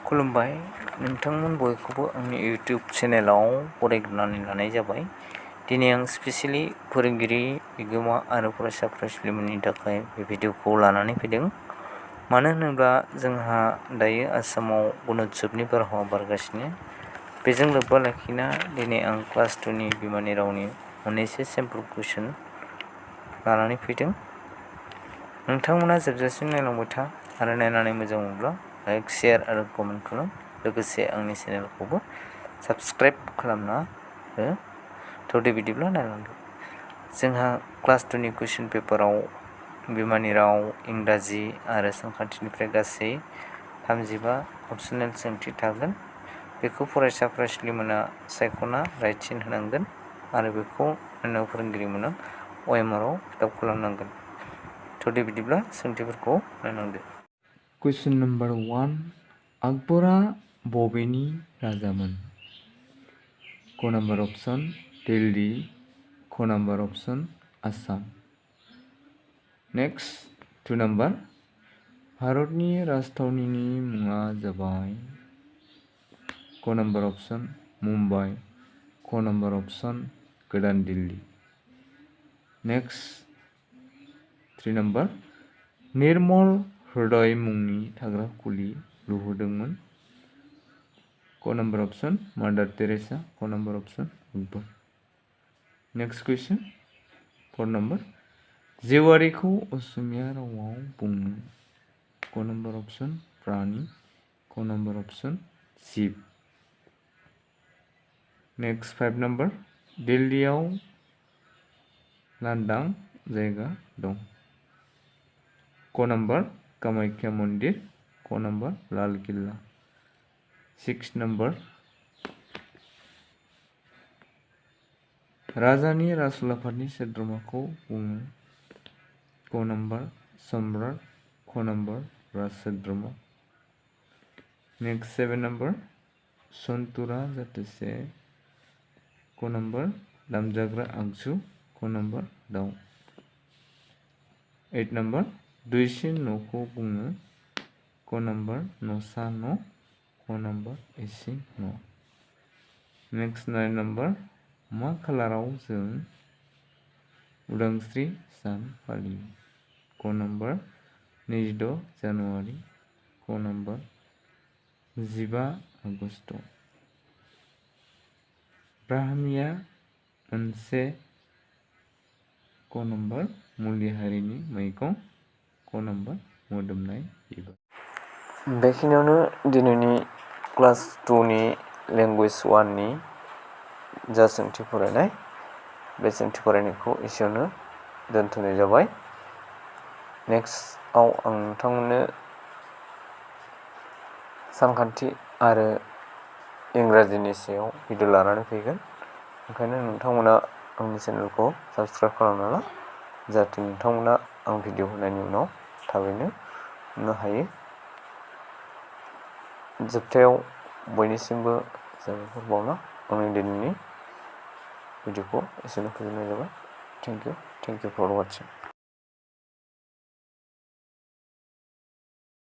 खुलुमबाय नोंथांमोन बयखौबो आंनि इउटिउब चेनेलाव बरायग्रोनानै लानाय जाबाय। दिनै आं स्पेसियेलि फोरोंगिरि बिगोमा आरो फरायसा फरायसुलिफोरनि थाखाय बे भिडिअखौ लानानै फैदों। मानो होनोब्ला जोंहा दायो आसामाव गुन'त्सबनि बारहावा बारगासिनो। बेजों लोब्बा लाखिना दिनै आं क्लास 2नि बिमानि रावनि मोननैसो सेम्पोल कुइसन लानानै फैदों। नोंथांमोना जोबजासिम नायलांबाय था आरो नायनानै मोजां मोनब्ला लाइक, शेयार आरो कमेन्ट खालाम। लोगोसे आंनि चेनेलखौबो साबस्क्राइब खालामना हो। दे बिदिब्ला नायलांदो। जोंहा क्लास 2नि कुइसन पेपाराव बिमानि राव, इंराजि आरो सानखान्थिनिफ्राय गासै 35 अपसनेल सोंथि थागोन। बेखौ फरायसा फरायसुलिमोना सायख'ना राइटसिन होनांगोन आरो बेखौ नायनो फोरोंगिरिमोना OMRआव फिल आप खालामनांगोन। दे बिदिब्ला सोंथिफोरखौ नायलांदो। कुइसन नम्बर 1 आकबरा बबेनि राजामोन? क नाम्बार अपसन दिल्ली, क नाम्बार अपसन आसाम। नेक्स्ट 2 नाम्बार भारतनि राजथावनिनि मुङा जाबाय क नाम्बार अपसन मुम्बाइ, क नाम्बार अपसन गोदान दिल्ली। नेक्स्ट 3 नाम्बार निर्मल हृदय मुंनि थाग्रा खुलि लुहोदोंमोन? क नाम्बार अपसन मादार टेरेसा, क नाम्बार अपसन अकबर। नेक्स्ट कुइसन 4 नाम्बार जेवारिखौ असमिया रावाव बुङो? क नाम्बार अपसन प्राणी, क नाम्बार अपसन जिब। नेक्स्ट 5 नाम्बार दिल्लीयाव लांदां जायगा दं? क नाम्बार कामाख्या मन्दिर, क नाम्बार लाल किल्ला। 6 नाम्बार राजानि राजउलाफादनि सोद्रोमाखौ बुङो? क नाम्बार सम्राट, क नाम्बार राज सोद्रोमा। नेक्स्ट 7 नाम्बार सन्तुरा जाथोसे? क नाम्बार दामजाग्रा आगजु, क नाम्बार दाउ। 8 नाम्बार दुइसिन न'खौ बुङो? क नाम्बार न'सा न', क नाम्बार इसिं न'। नेक्स्ट 9 नाम्बार मा खालाराव जों उदांस्रि सान फालियो? क नाम्बार 26 जानुवारि, क नाम्बार 15 आगस्ट। ब्राह्मीया मोनसे क नाम्बार मुलि हारिनि मैगं, क नाम्बार मोदोमनाय बिबार। बेखिनियावनो दिनैनि क्लास 2नि लेंगुवेज 1नि जा सोंथि फरायनाय बे सोंथि फरायनायखौ एसेयावनो दोनथ'नाय जाबाय। नेक्स्टआव आं नोंथांमोननो सानखान्थि आरो इंराजिनि सायाव भिडिअ लानानै फैगोन। ओंखायनो नोंथांमोना आंनि चेनेलखौ साबस्क्राइब खालामना ला, जाहाथे नोंथांमोना आं भिडिअ होनायनि उनाव थाबैनो मोननो हायो। जोबथायाव बयनिसिमबो साबायखर बावना आंनि दिनैनि भिडिअखौ एसेनो फोजोबनाय जाबाय। Thank you for वाचिं।